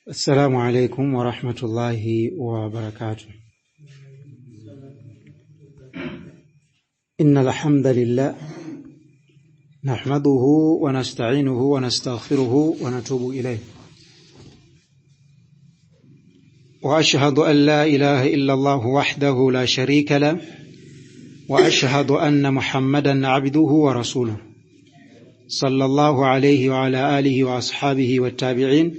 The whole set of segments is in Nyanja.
السلام عليكم ورحمة الله وبركاته. إن الحمد لله نحمده ونستعينه ونستغفره ونتوب إليه، وأشهد أن لا إله إلا الله وحده لا شريك له، وأشهد أن محمدا عبده ورسوله صلى الله عليه وعلى آله وأصحابه والتابعين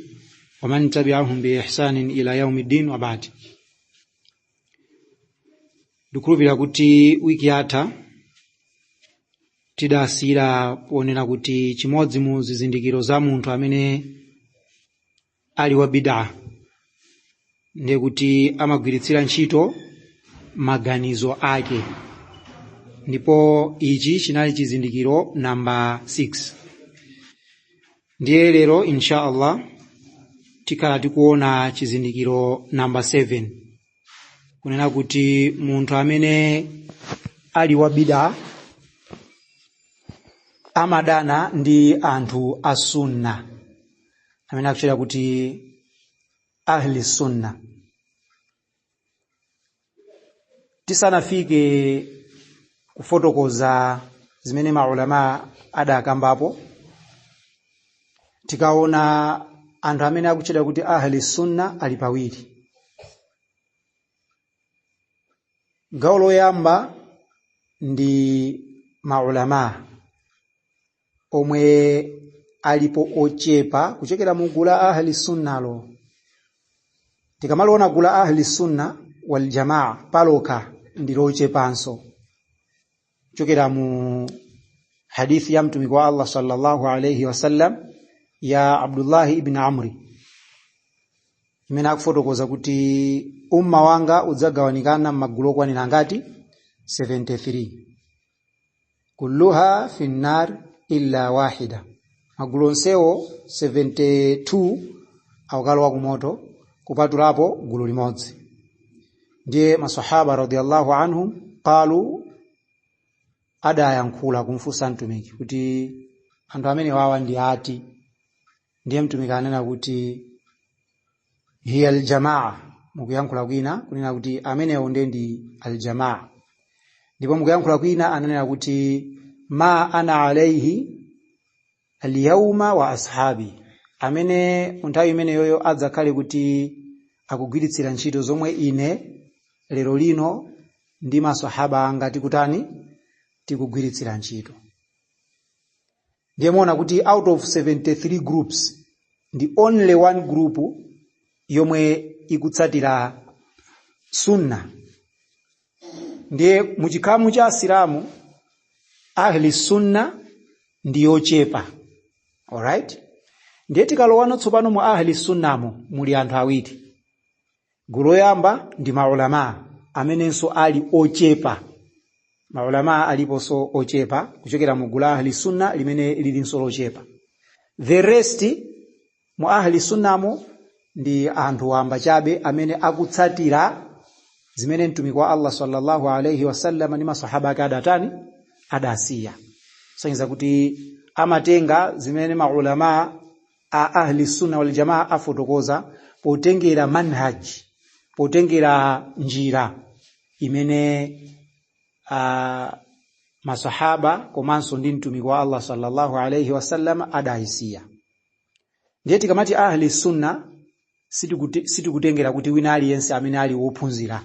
ومن تبعهم بإحسان إلى يوم الدين وبعد. Ndikhulupirira kuti wiki yatha tidasira ponena kuti chimodzi mu zizindikiro za munthu amene ali wa bid'a ndiye kuti amagwiritsira ntchito maganizo ake, ndipo ichi chinali chizindikiro namba 6. Ndiye lero insha Allah tikhala tikuona chizindikiro namba 7, kunena kuti munthu amene ali wa bid'a amadana ndi anthu a sunna, amene akutchedwa kuti ahli sunna. Tisanafike kufotokoza zimene maulama adakambapo, tikaona anthu amene akutchedwa kuti ahli sunna ali pawiri. Gawo loyamba ndi maulama omwe alipo ochepa kuchokera mu gulu la ahli sunnalo. Tikamaliona gulu la ahli sunna wal jamaa palokha ndi lochepanso, kuchokera mu hadithi ya mtumiki wa Allah sallallahu alayhi wasallam ya Abdullah ibn Amri, imene akufotokoza kuti umma wanga udzagawanikana m'magulu okwanira ngati 73, kulluha finnar illa wahida. Magulu onsewo 72 akukalowa kumoto kupatulapo gulu limodzi. Ndiye masahaba radiyallahu anhum qalu, adayankhula kumfunsa mtumiki kuti anthu amene wawa ndi ati. Ndiye mtumiki anena kuti hiya aljamaa, mukuyankhula kwina kunena kuti amenewo ndiye ndi aljamaa, ndipo mukuyankhula kwina ananena kuti ma ana alaihi alyawma wa ashabi, amene nthawi imeneyoyo adzakhale kuti akugwiritsira ntchito zomwe ine lero lino ndi masahaba anga tikutani, tikugwiritsira ntchito. Ndiye muona kuti out of 73 groups ndi only one group yomwe ikutsatira sunna. Ndiye muchikhamu cha Asilamu ahli sunna ndi yochepa. Alright, ndiye tikalowano tsopano mu ahli sunnamo muli anthu awiri. Gulu loyamba ndi maulama amenenso ali ochepa. Maulama aliponso ochepa kuchokera mu gulu la ahli sunna limene lilinso lochepa. The rest mu ahli sunnamo ndi anthu wamba chabe amene akutsatira zimene mtumiki wa Allah sallallahu alayhi wasallam ndi masahaba ake adatani, adasiya. Sonyeza kuti amatenga zimene maulama a ahli sunna wal jamaa afotokoza potengera manhaj, potengera njira imene masahaba komanso ndi mtumiki wa Allah sallallahu alayhi wasallam adayisiya. Ndiye tikamati ahli sunna sitikutengera kuti wina aliyense amene ali wophunzira.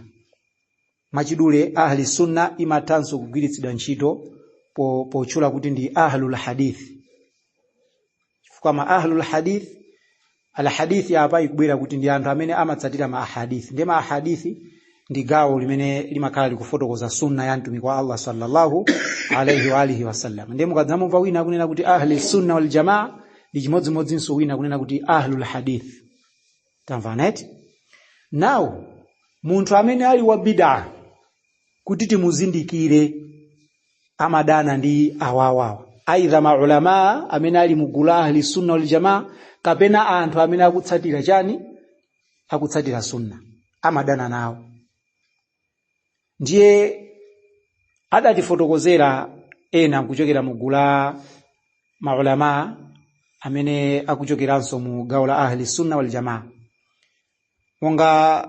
Mwachidule ahli sunna imathanso kugwiritsidwa ntchito potchula kuti ndi ahlul hadith, chifukwa ma ahlul hadith, al hadith apa ikubwera kuti ndi anthu amene amatsatira ma ahadith. Ndiye ma ahadith ndi gawo limene limakhala likufotokoza sunna ya mtumiki wa Allah sallallahu alayhi wa alihi wasallam. Ndiye mukadzamumva wina akunena kuti ahli sunna wal jamaa ndi chimodzimodzinso wina akunena kuti ahlul hadith. Tamvana eti? Now munthu amene ali wa bid'a kuti timuzindikire amadana ndi awawawa, aidha maulama amene ali mugulu la ahli sunna wal jamaa kapena anthu amene akutsatira chani, akutsatira sunna, amadana nawo. Ndiye adatifotokozera ena kuchokera mugulu la maulama amene akuchokeranso mu gawo la ahli sunna wal jamaa. Monga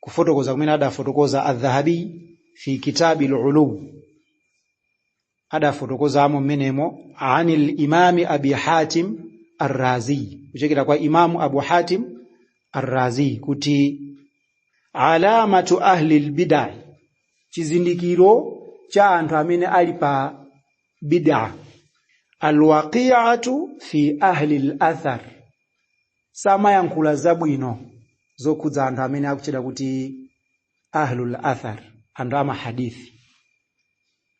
kufotokoza kumene adafotokoza Adhahabi fi kitabi al-Ulu, adafotokozamo mmenemo anil imami Abi Hatim Ar-Razi, kuchokera kwa Imamu Abu Hatim Ar-Razi kuti alamatu ahli al-bid'ah, chizindikiro cha anthu amene ali pa bid'ah, alwaqi'atu fi ahli al-athar, samayankhula zabwino zokhudza anthu amene akutchedwa kuti ahlul athar, anthu ama hadithi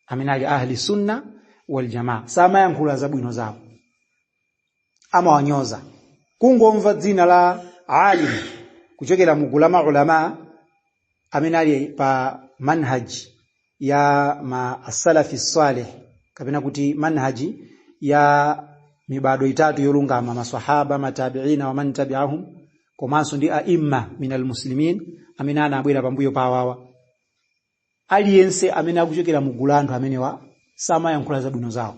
amene ali ahli sunna wal jamaa, samayankhula zabwino zawo, amawanyoza. Kungomva dzina la alim kuchokera mu gulu la maulama amene ali pa manhaji ya ma asalafi salih, kapena kuti manhaji ya mibado itatu yolungama, maswahaba, matabiina wa man tabi'ahum, komanso ndi aimma min almuslimin amene anabwera pambuyo pawawa, aliyense amene akuchokera mu gulu anthu amenewa samayankhula zabwino zawo.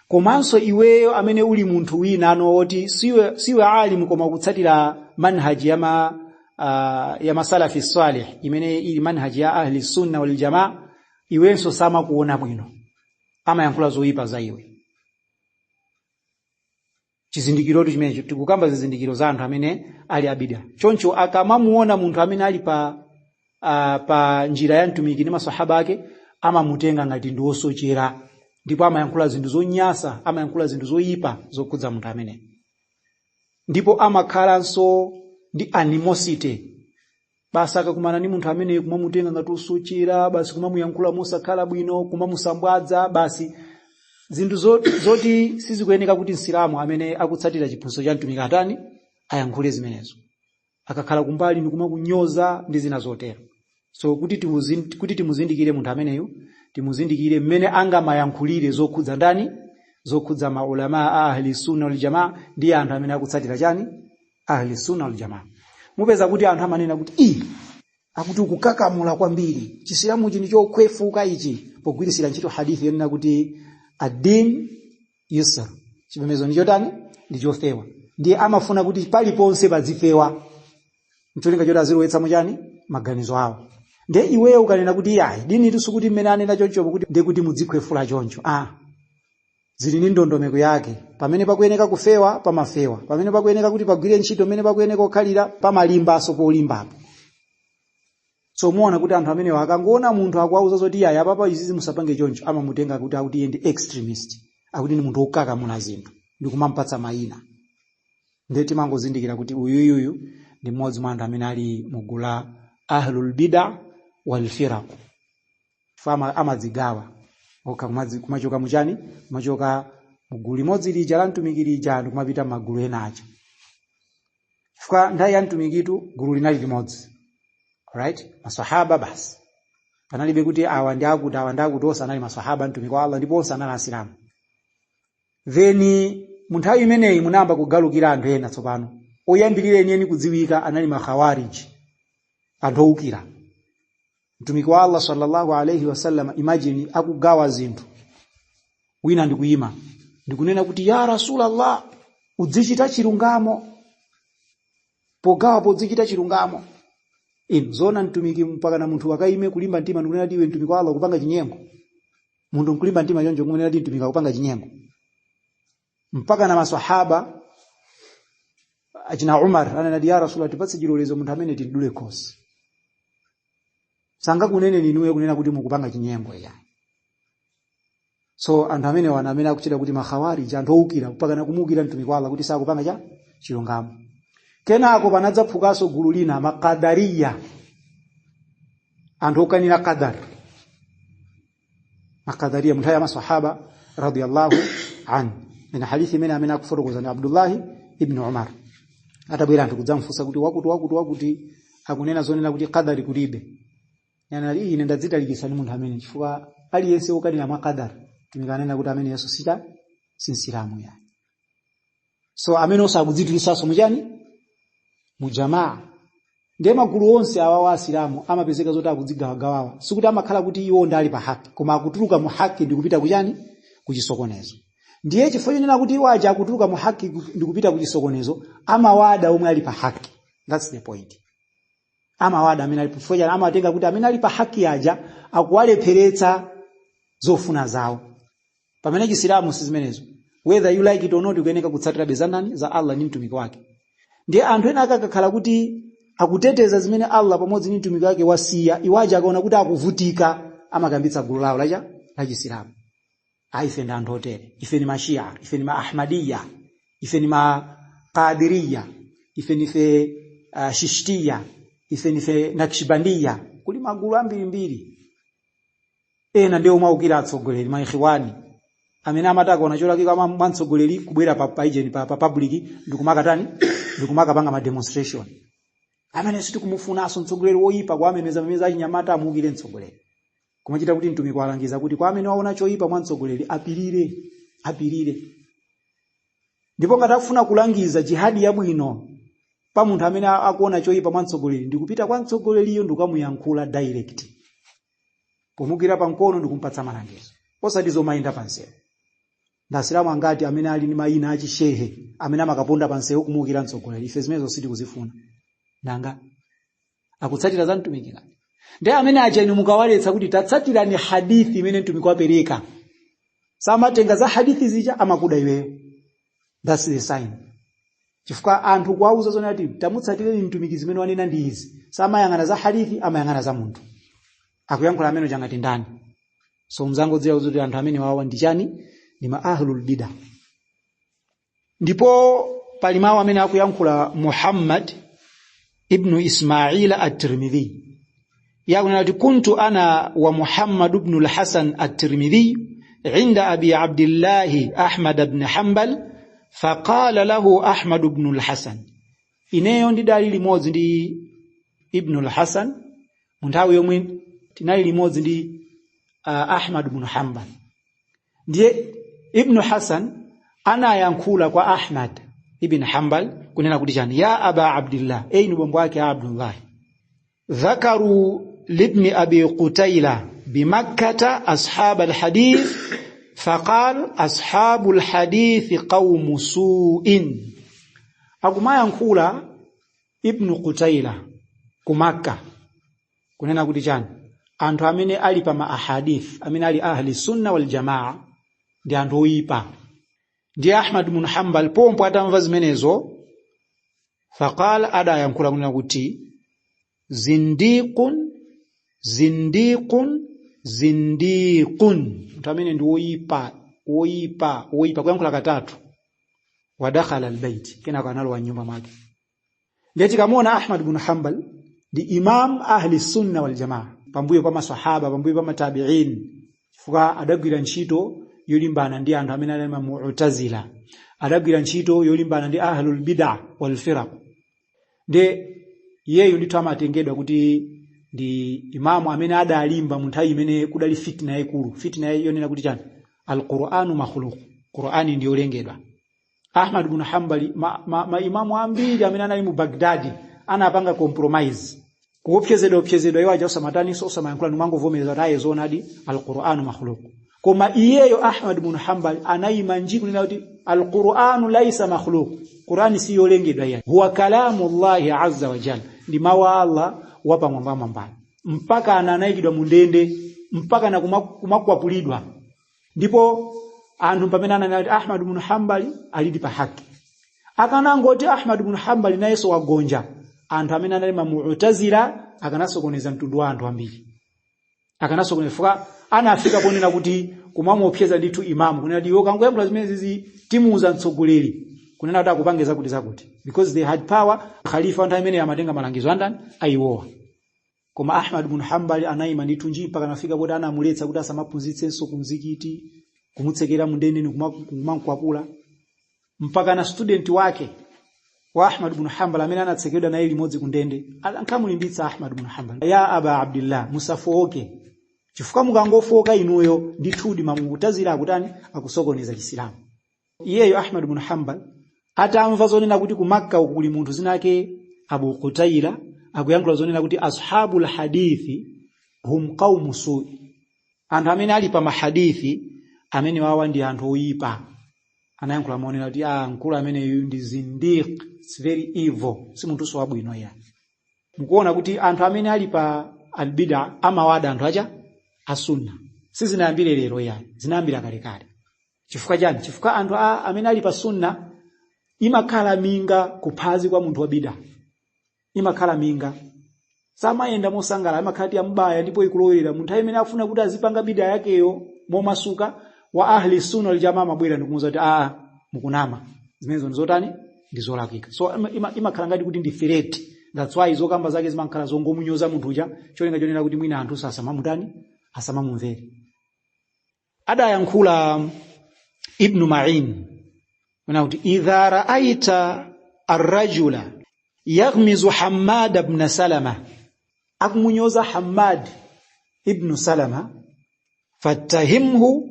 Komanso iweyo amene uli munthu wina ano oti siwe alimu koma kutsatira manhaji ya masalafi salih imene ili manhaji ya ahli sunna wal jamaa, iwenso samakuona bwino, amayankhula zoyipa za iwe. Chizindikirotu chimenecho, tikukamba zizindikiro za anthu amene ali abida. Choncho akamamuona munthu amene ali pa njira ya mtumiki ndi maswahaba ake, amamutenga ngati ndi wosochera, ndipo amayankhula zinthu zonyasa, amayankhula zinthu zoyipa zokhudza munthu amene, ndipo amakhalanso ndi animosity. Basi akakumana ndi munthu amene kumamutenga ngati wosochera, basi kumamuyankhula mosakhala bwino, kumamusambwadza, basi zinthu zoti sizikuyeneka kuti Msilamu amene akutsatira chiphunzitso cha mtumiki atani, ayankhule zimenezo. Akakhala kumbali ndi kumakunyoza ndi zina zotero. So kuti timuzindikire munthu ameneyu, timuzindikire mmene angamayankhulire zokhudza ndani, zokhudza maulama a ahli sunna wal jamaa ndi anthu amene akutsatira chani, ahli sunna wal jamaa. Mupeza kuti anthu amanena kuti i akuti ukukakamula kwambiri, Chisilamuchi ndi chokhwefuka ichi, pogwirisira ntchito hadithi yonena kuti ad-din yusr, chipembedzo ndi chotani, ndi chofewa. Ndiye amafuna kuti paliponse pazifewa, ncholinga choti azilowetsa muchani, maganizo awo. Ndiye iweyo ukanena kuti yayi dini sikuti mmene anena choncho kuti ndiye kuti mudzikhwefula choncho, zili ndi ndondomeko yake. Pamene pakuyeneka kufewa pamafewa, pamene pakuyeneka kuti pagwire ntchito, pamene pakuyeneka kukhalira pamalimbaso polimbapo. So muona kuti anthu amenewa akangoona munthu akuwauza zoti yayi apapa izizi musapange choncho, amamutenga kuti akuti iye ndi extremist, akuti ndi munthu wokakamula zinthu ndi kumampatsa mayina. Ndiye timangozindikira kuti uyuyuyu ndi mmodzi mwa anthu amene ali mugulu la ahlul bid'a wal firaq. Fama amadzigawa okha kumachoka muchani, kumachoka mugulu limodzi lija la mtumiki lija ndi kumapita magulu ena aja. Chifukwa nthawi ya mtumikitu gulu linali limodzi, alright, maswahaba basi, panalibe kuti awa ndi akuti awa ndi akuti, onse anali maswahaba mtumiki wa Allah ndipo onse anali Asilamu. Then mu nthawi imeneyi munayamba kugalukira anthu ena tsopano, oyambirira enieni kudziwika anali makhawarij, anthu owukira mtumiki wa Allah sallallahu alayhi wasallam. Imagine akugawa zinthu, wina ndikuyima ndikunena kuti ya Rasulallah, udzichita chilungamo pogawa, podzichita chilungamo. Inu zona mtumiki mpaka na munthu akaime kulimba mtima ndikunena kuti iwe mtumiki wa Allah kupanga chinyengo, munthu nkulimba mtima choncho kunena kuti mtumiki akupanga chinyengo, mpaka na maswahaba achina Umar ananati ya Rasulullah, tipatse chilolezo munthu amene tidule khosi, sangakunene ninuye kunena kuti mukupanga chinyengo ya. So anthu amene wana amene akuchita kuti makhawarij, anthu owukira, mpaka na kumuukira mtumiki wa Allah kuti sakupanga cha chilungamo. Kenako panadzaphukanso gulu lina, makadariya, anthu okanira qadar, makadariya munthawi ya maswahaba radiyallahu an. Ina hadithi imene amene akufotokoza ndi Abdullah ibn Umar, atabwera anthu kudzamfunsa kuti wakuti wakuti wakuti akunena zonena kuti qadari kulibe. Yana ali ine ndadzitalikisa ndi munthu amene, chifukwa aliyense wokanira mwa qadar mtumiki anena kuti amene Yesu sita sinsilamu ya. So amene osakudzitulisanso muchani, mujamaa. Ndiye magulu onse awa wa Asilamu amapezeka zoti akudzigawagawawa, sikuti amakhala kuti iwo ndali pa haki, koma akutuluka mu haki ndikupita kuchani, kuchisokonezo. Ndiye chifukwa chonena kuti iwo aja akutuluka mu haki ndikupita kuchisokonezo, amawada omwe ali pa haki. That's the point. Amawada amene ali chifukwa amatenga kuti amene ali pa haki aja akuwalepheretsa zofuna zawo, pamene Chisilamu si zimenezo. Whether you like it or not, ukuyeneka kutsatira za ndani? Za Allah ndi mtumiki wake. Ndiye anthu ena akakhala kuti akuteteza zimene Allah pamodzi ndi mtumiki wake wasiya, iwaja akaona kuti akuvutika, amakambitsa gulu lawo lacha la Chisilamu. Ife ndi anthu otere, ife ni Mashia, ife ni Maahmadiya, ife ni Maqadiriya, ife nife Shishtiya, ife nife Nakshibandiya. Kuli magulu ambirimbiri. Ena ndiwo mwaukira atsogoleri, maikhiwani amene amati akaona cholakwika mwa mtsogoleri, kubwera pa ijeni, pa public, ndikumakatani, ndikumakapanga ma demonstration amene sitikumufunanso mtsogoleri woyipa, kwa amemeza memeza achinyamata amuukire mtsogoleri. Kumachita kuti mtumiki walangiza kuti kwa amene waona choyipa mwa mtsogoleri apirire, apirire. Ndipo ngati akufuna kulangiza jihadi yabwino pa munthu amene akuona choyipa mwa mtsogoleri, ndikupita kwa mtsogoleriyo ndikukamuyankhula direct, pomugwira pamkono ndikumpatsa malangizo, osati zomayenda pansewu. Ndasilamu angati amene ali ndi mayina achishehe amene amakaponda pansewu kumuukira mtsogoleri? Ife zimenezo sitikuzifuna. Nanga akutsatira za mtumiki ngati ndi amene aja? Inu mukawaletsa kuti tatsatirani hadithi imene mtumiki wapereka, samatenga za hadithi zija, amakuda iweyo. That's the sign. Chifukwa anthu kuwauza zone ati tamutsatireni mtumiki, zimene wanena ndi izi, samayang'ana za hadithi, amayang'ana za munthu akuyankhula amene changati ndani. So mzangodziwa kuti anthu amene wawa ndi chani? Ndi ma ahlul bida. Ndipo pali mawu amene akuyankhula Muhammad ibnu Ismaila at-Tirmidhi, yakunena kuti kuntu ana wa Muhammad ibn al-Hasan at-Tirmidhi inda Abi Abdillahi Ahmad ibn Hanbal, faqala lahu Ahmad ibn al-Hasan. Ineyo ndidali limodzi ndi Ibn al-Hasan mu nthawi yomwe tinali limodzi ndi Ahmad ibn Hanbal. Ndiye Ibn Hasan anayankhula kwa Ahmad ibn Hanbal kunena kuti chani? Ya Aba Abdillah, eyi ni bombo ake Abdullah, dhakaru libni Abi Qutayla bimakkata ashab alhadith, faqal ashabu alhadith qaumu su'in. Akumayankhula Ibn Qutayla ku Makka kunena kuti chani? Anthu amene ali pa ma ahadith, amene ali ahli sunna wal jamaa, ndi anthu oyipa. Ndiye Ahmad ibn Hanbal pompo atamva zimenezo, faqala, adayankhula kunena kuti zindiqun, zindiqun, zindiqun, munthu amene ndi woyipa, woyipa, woyipa, kuyankhula katatu. Wadakhala albayt, kenako analowa nyumba mwake. Ndiye tikamuona Ahmad ibn Hanbal ndi imam ahli sunna wal jamaa pambuyo pa masahaba, pambuyo pa matabi'in, chifukwa adagwira ntchito yolimbana ndi anthu amene ali ma Mu'tazila, adagwira ntchito yolimbana ndi ahlul bid'ah wal firaq. Ndiye iyeyu ndithu amatengedwa kuti ndi imamu amene adalimba mu nthawi imene kudali fitna yayikulu, fitna yonena kuti chani? Alquranu makhluq, Qur'ani ndi yolengedwa. Ahmad ibn Hanbali, ma imamu ambiri amene anali mu Baghdadi anapanga compromise, kuopsezedwa opsezedwa, iwo aja osamataniso, osamayankhula, ndimangovomereza kuti aye, zoonadi, alquranu makhluq. Koma iyeyo Ahmad ibn Hanbal anayima nji kunena kuti alquranu laisa makhluq, Qur'ani si yolengedwa, iyayi, huwa kalamu llahi azza wa jalla, ndi mawu a Allah wapamwambamwambani. Mpaka ana anayikidwa mu ndende, mpaka na kumakwapulidwa. Ndipo anthu pamene ananena kuti Ahmad ibn Hanbali alidi pa haki, akanangoti Ahmad ibn Hanbali nayenso wagonja, anthu amene anali ma Mu'tazila akanasokoneza mtundu wa anthu ambiri, akanasokoneza fuka anafika ponena kuti kumamuopseza ndithu imamu, kunena kuti iwe ukangoyankhula zimene zizi, timuuza mtsogoleri kunena kuti akupange zakuti zakuti, because they had power. Khalifa nthawi imene amatenga malangizo andani? Aiwowa. Koma Ahmad ibn Hanbali anayima ndithu nji mpaka anafika poti anamuletsa kuti asamaphunzitsenso ku mzikiti, kumutsekera mundende, kumankwapula, mpaka na student wake wa Ahmad ibn Hanbal amene anatsekedwa naye limodzi ku ndende ankamulimbitsa Ahmad ibn Hanbal: ya Aba Abdillah, musafowoke, chifukwa mukangofowoka inuyo, ndithudi mamutazira akutani? Akusokoneza Chisilamu. Iyeyo Ahmad ibn Hanbal atamva zonena kuti ku Makka uku kuli munthu zinake Abu Qutaila akuyankhula zonena kuti ashabul hadithi hum qaumu su, anthu amene ali pa mahadithi amene wawa ndi anthu oyipa, anayankhula maonera kuti mkulu ameneyu ndi zindiq. It's very evil, si munthuso wabwino ya. Mukuona kuti anthu amene ali pa albida amawada anthu acha asunna. Sizinayambire lero ya, zinayambira kalekale. Chifukwa chani? Chifukwa anthu amene ali pa sunna imakhala minga kuphazi kwa munthu wa bida, imakhala minga, samayenda mosangala, imakhala ti ambaya ndipo ikulowera munthu amene afuna kuti azipanga bida yakeyo momasuka. Wa ahli sunna wal jamaa mabwera ndikumuza kuti aa, mukunama, zimenezo ndizotani, ndizolakwika. So imakhala ngati kuti ndi threat. That's why zokamba zake zimakhala zongomunyoza munthu uja, cholinga chonena kuti mwina anthu asamamutani, asamamumvere. Adayankhula Ibn Ma'in kuna kuti idha ra'aita ar-rajula yaghmizu Hammad ibn Salama, akumunyoza Hammad ibn Salama, fattahimhu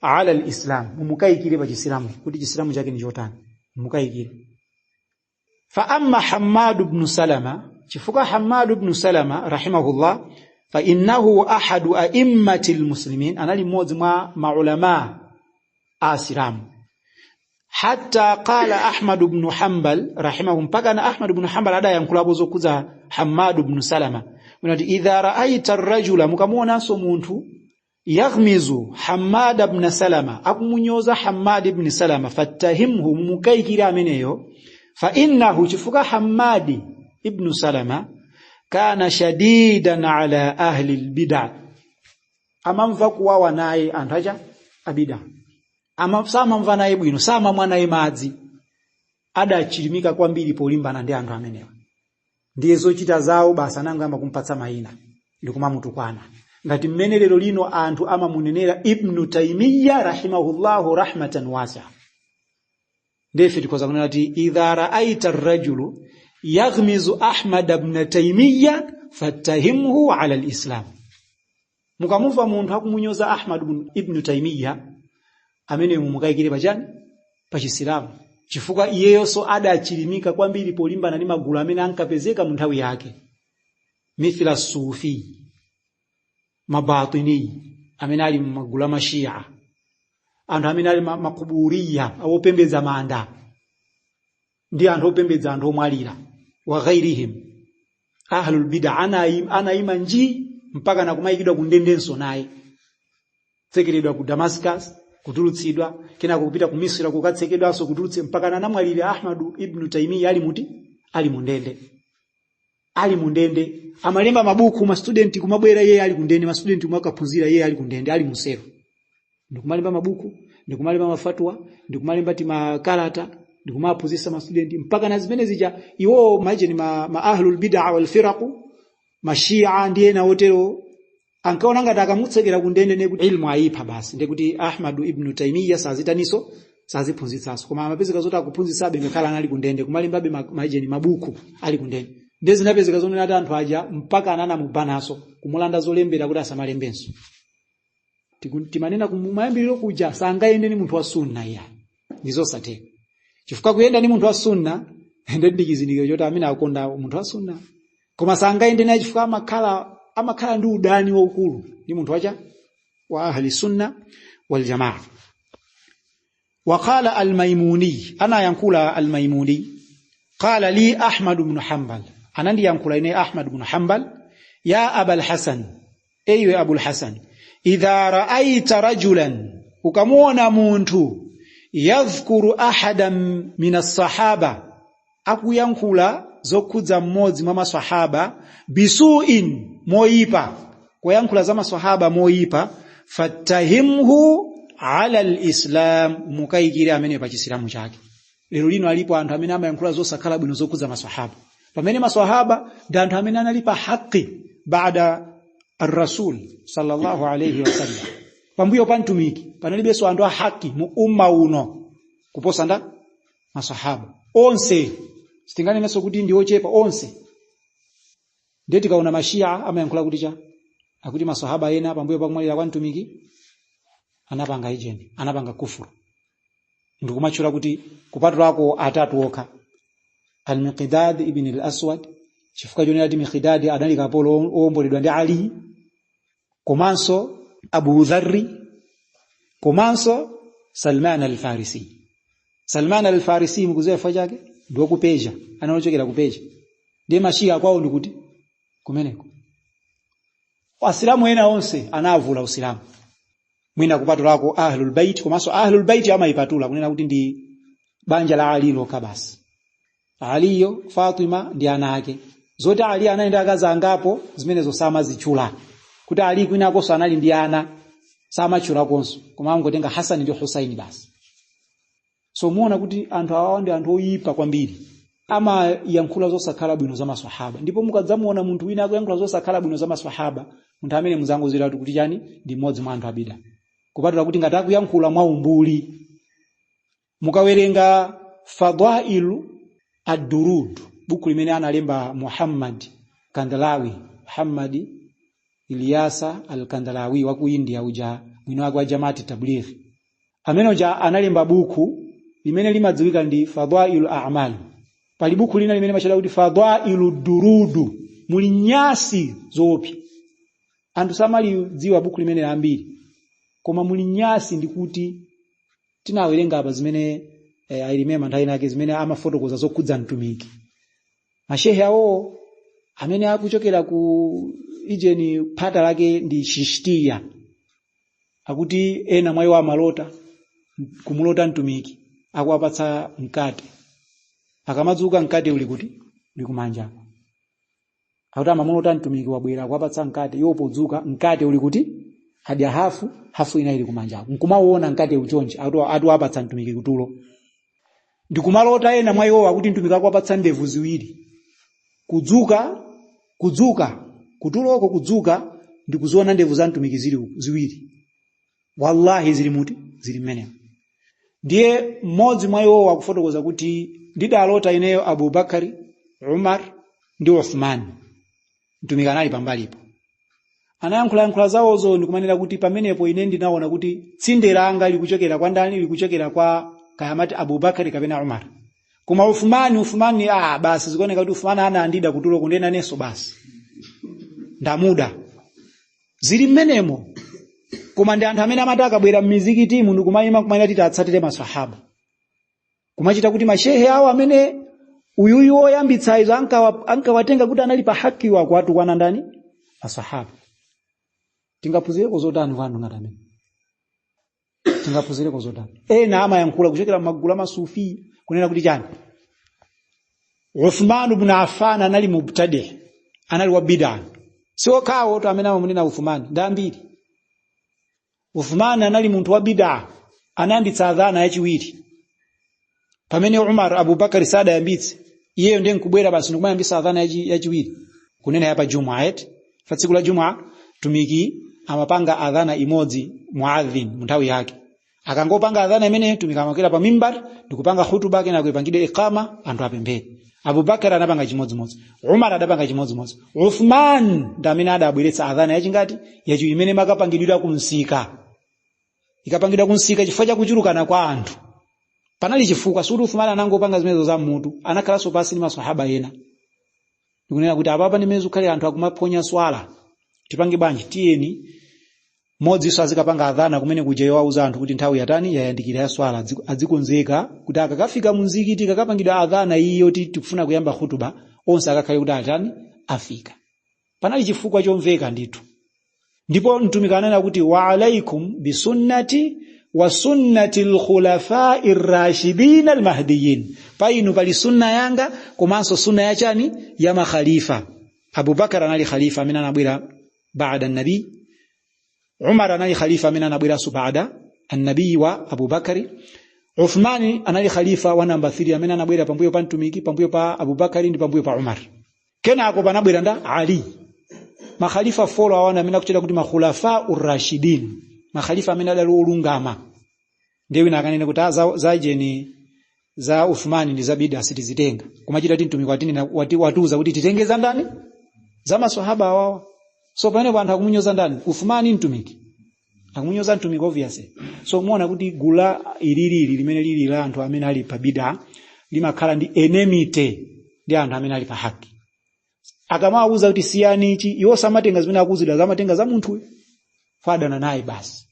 ala al-islam, mumukayikire pa chisilamu kuti chisilamu chake ni chotani, mumukayikire. Fa amma Hammad ibn Salama, chifukwa Hammad ibn Salama rahimahullah, fa innahu ahadu a'immati al-muslimin, anali mmodzi mwa maulama asilamu. Hatta qala Ahmad ibn Hanbal rahimahu, mpaka na Ahmad ibn Hanbal adayankhulapo zokhudza Hammad ibn Salama unati idha ra'aita ar-rajula, mukamuonanso munthu yaghmizu Hammad ibn Salama, akumunyoza Hammad ibn Salama, fattahimhu, mumukayikira ameneyo, fa innahu, chifukwa Hammad ibn Salama kana shadidan ala ahli al-bid'ah, amamva kuwawa naye anthu acha abida, samamva naye bwino, samamwa naye madzi, adachilimika kwambiri polimbana ndi anthu amenewa. Ndiye zochita zawo basa anangoyamba kumpatsa mayina ndikumamutukwana, ngati mmene lero lino anthu amamunenera Ibn Taymiyyah rahimahullahu rahmatan wasi'a. Ndife tikhoza kunena kuti idha ra'aita ar-rajulu yaghmizu Ahmad ibn Taymiyyah fattahimhu ala al-islam, mukamumva munthu akumunyoza Ahmad ibn Taymiyyah, amene mumukayikire pachani, pachisilamu, chifukwa iyeyonso adachilimika kwambiri polimbana ndi magulu amene ankapezeka mu nthawi yake, mithla sufi mabatini amene ali magulu amashia, anthu amene ali makuburiya awopembedza manda ndi anthu opembedza anthu omwalira, wa ghairihim ahlul bid'a. Anayima nji mpaka nakumayikidwa kundendenso naye, tsekeredwa ku Damascus, kutulutsidwa, kenako kupita ku Misra kukatsekedwanso, kutulutsidwa, mpaka anamwalira Ahmad ibn Taymiyyah ali muti, ali mundende, ali mundende. Amalemba mabuku, ma student kumabwera, iye ali kundende, ma student kumakaphunzira, iye ali kundende, ali musero, ndikumalemba mabuku, ndikumalemba mafatwa, ndikumalemba timakalata, ndikumaphunzitsa ma student, mpaka na zimene zija iwo maijeni ma ahlul bid'a wal firaq, mashia ndi ena otero, ankaona ngati akamutsekera kundende ne kuti ilmu ayipha basi, ndekuti Ahmad ibn Taymiyyah sazitaniso, saziphunzitsanso. Koma amapezeka zoti akuphunzitsabe ngakhale anali kundende, kumalembabe maijeni mabuku ali kundende. Ndiye zinapezeka zonena ati anthu aja mpaka ananamubanaso kumulanda zolembera kuti asamalembenso. Timanena kumayambiriro kuja, sangayende ni munthu wa sunna iya, ndizosatheka, chifukwa kuyenda ni munthu wa sunna ndi chizindikiro choti amene akonda munthu wa sunna, koma sangayende naye chifukwa amakhala ndi udani waukulu ndi munthu wacha wa ahli sunna wal jamaa. وقال الميموني، أنا ينقول الميموني قال لي أحمد بن حنبل، أنا ينقول إني أحمد بن حنبل، يا أبا الحسن، أيوة أبو الحسن، إذا رأيت رجلا، ukamuona munthu yadhkuru ahadan min as-sahaba, akuyankhula zokhudza mmodzi mwa maswahaba, bisuin, moyipa, kuyankhula za maswahaba moyipa, fattahimhu ala al-islam, mukayikire amene pa chisilamu chake. Lero lino alipo anthu amene amayankhula zosakhala bwino zokhudza maswahaba, pamene maswahaba ndi anthu amene anali pa haki baada ar-rasul sallallahu alayhi wasallam, pambuyo pa mtumiki panalibenso anthu a haki mu umma uno kuposa nda maswahaba onse. Sitinganenenso kuti ndi ochepa onse. Ndiye tikaona mashia amayankhula kuti cha akuti maswahaba ena pambuyo pakumwalira kwa mtumiki anapanga ijeni, anapanga kufuru, ndikumatchula kuti kupatulako atatu okha, al-Miqdad ibn al-Aswad, chifukwa chonena kuti Miqdad anali kapolo owomboledwa ndi Ali, komanso Abu Dharri, komanso Salman al-Farisi. Salman al-Farisi mukuziwa chifukwa chake Ndi wakupeja, analochokera kupeja. Ndiye mashiya kwawo ndikuti kumeneko. Asilamu ena onse anavula usilamu, mwina kupatulako ahlul bait. Komanso ahlul bait amayipatula kunena kuti ndi banja la Ali lokha basi, Aliyo, Fatima ndi ana ake. Zoti Ali anali ndi akazi angapo, zimenezo samazitchula. Kuti Ali kwinakonso anali ndi ana, samatchulakonso, koma angotenga Hasani ndi Husaini basi. So muona kuti anthu awawa ndi anthu oyipa kwambiri, amayankhula zosakhala bwino za maswahaba. Ndipo mukadzamuona munthu wina akuyankhula zosakhala bwino za maswahaba, munthu amene muzangozira kuti chani, ndi mmodzi mwa anthu abida, kupatula kuti ngati akuyankhula mwaumbuli. Mukawerenga Fadailu ad-Durud, buku limene analemba Muhammad Kandalawi, Muhammad Ilyasa al-Kandalawi wa ku India uja, mwini wake wa Jamaati Tabligh, amene uja analemba buku limene limadziwika ndi Fadailu A'mal. Pali buku lina limene machita kuti Fadailu Durudu, muli nyasi zoopsa. Anthu samalidziwa buku limene ambiri, koma muli nyasi. Ndikuti tinawerenga apa zimene ailimema nthawi nake zimene amafotokoza zokhudza mtumiki. Mashehe awo amene akuchokera ku ijeni, phata lake ndi Chishtiya, akuti ena mwa iwo amalota, kumulota mtumiki akuwapatsa mkate. Akamadzuka, mkate uli kuti? Uli kumanja. Akuti amamulota mtumiki wabwera, akuwapatsa mkate. Iwo podzuka, mkate uli kuti? Adya hafu, hafu ina ili kumanjako, nkumauona mkate uchonje. Akuti atiwapatsa mtumiki kutulo. Ndikumalota ena mwa iwo akuti mtumiki akuwapatsa ndevu ziwiri. Kudzuka, kudzuka kutuloko, kudzuka ndikuziona ndevu za mtumiki zili ziwiri. Wallahi, zili muti? Zili mmenemo. Ndiye mmodzi mwa iwo wakufotokoza kuti ndidalota ineyo Abubakari, Umar ndi Uthman, mtumiki anali pambalipo. Anayankhulayankhula zawozo ndikumanena kuti pamenepo ine ndinaona kuti tsinde langa likuchokera kwa ndani? Likuchokera kwa kayamati Abubakari kapena Umar, koma Uthmani, Uthmani, ah, basi zikuoneka kuti Uthmani ana andida kutulo kundena nenso basi ndamuda. Zili mmenemo. Koma ndi anthu amene amati akabwera m'mizikitimu ndikumayima kumayina titi atsatire maswahaba, kumachita kuti mashehe awo amene uyuyu woyambitsa izo ankawatenga kuti anali pa haki, wako atukwana ndani? Maswahaba. Tingaphunzireko zotani kwa anthu ngati amene? Tingaphunzireko zotani? Ena amayankhula kuchokera m'magulu amasufi kunena kuti chani, Uthman ibn Affan anali mubtadi, anali wa bid'a. Si okhawo to amene amamunena Uthman, ndi ambiri. Uthman anali munthu wa bid'a, anayambitsa adhana yachiwiri pamene Umar, Abubakar sadayambitse. Iyeyo ndiye nkubwera basi ndikumayambitsa adhana yachiwiri, kunena yapa Jum'a eti. Pa tsiku la Jum'a tumiki amapanga adhana imodzi, muadhin mu nthawi yake. Akangopanga adhana imene, tumiki amakwera pa mimbar ndikupanga khutuba, kena kuipangidwe iqama, anthu apemphere. Abubakar anapanga chimodzimodzi, Umar adapanga chimodzimodzi. Uthman ndi amene adabweretsa adhana yachingati? Yachiwiri, imene makapangidwira kumsika. Ikapangidwa kumsika chifukwa chakuchulukana kwa anthu. Panali chifukwa, sikuti Uthman anangopanga zimenezo za mutu. Anakhalanso pasi ndi maswahaba ena ndikunena kuti apapa ndimene zikukhalira, anthu akumaphonya swala, tipange bwanji? Tiyeni mmodzinso azikapanga adhana kumene kuja, yowauza anthu kuti nthawi yatani? Yayandikira ya swala, adzikonzeka kuti akakafika mumzikiti kakapangidwa adhana iyo tikufuna kuyamba khutuba, onse akakhale kuti atani? Afika. Panali chifukwa chomveka ndithu. Ndipo mtumiki ananena kuti wa alaikum bisunnati wa sunnati alkhulafai rashidin almahdiyin, pa inu pali sunna yanga komanso sunna yachani? Ya makhalifa. Abubakar anali khalifa amene anabwera baada nabi, Umar anali khalifa amene anabweranso baada annabii wa Abubakari, Uthmani anali khalifa wa namba 3 amene anabwera pambuyo pa mtumiki, pambuyo pa Abubakari ndi pambuyo pa Umar. Kenako panabwera nda Ali. Makhalifa 4 awana amene akuchita kuti makhulafa urashidin, makhalifa amene adali olungama. Ndiye wina akanene kuti za jeni za Uthmani ndi za bida, sitizitenga. Kumachita kuti mtumiki watiuza kuti titenge za ndani? Za maswahaba awawa. So pamenepo anthu akumunyoza ndani? Uthmani? Mtumiki? Akumunyoza mtumiki, obviously. So muona kuti gulu la ililili limene lili la anthu amene ali pa bida limakhala ndi enmity ndi anthu amene ali pa haki. Akamawuza kuti siyani ichi, iwo samatenga zimene akuuzidwa, zamatenga za munthuyo, fadana naye basi.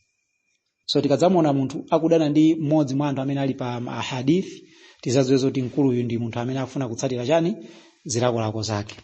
So tikadzamuona munthu akudana ndi mmodzi mwa anthu amene ali pa ahadith, Tizadziwe zoti mkuluyu ndi munthu amene akufuna kutsatira chani? Zilakolako zake.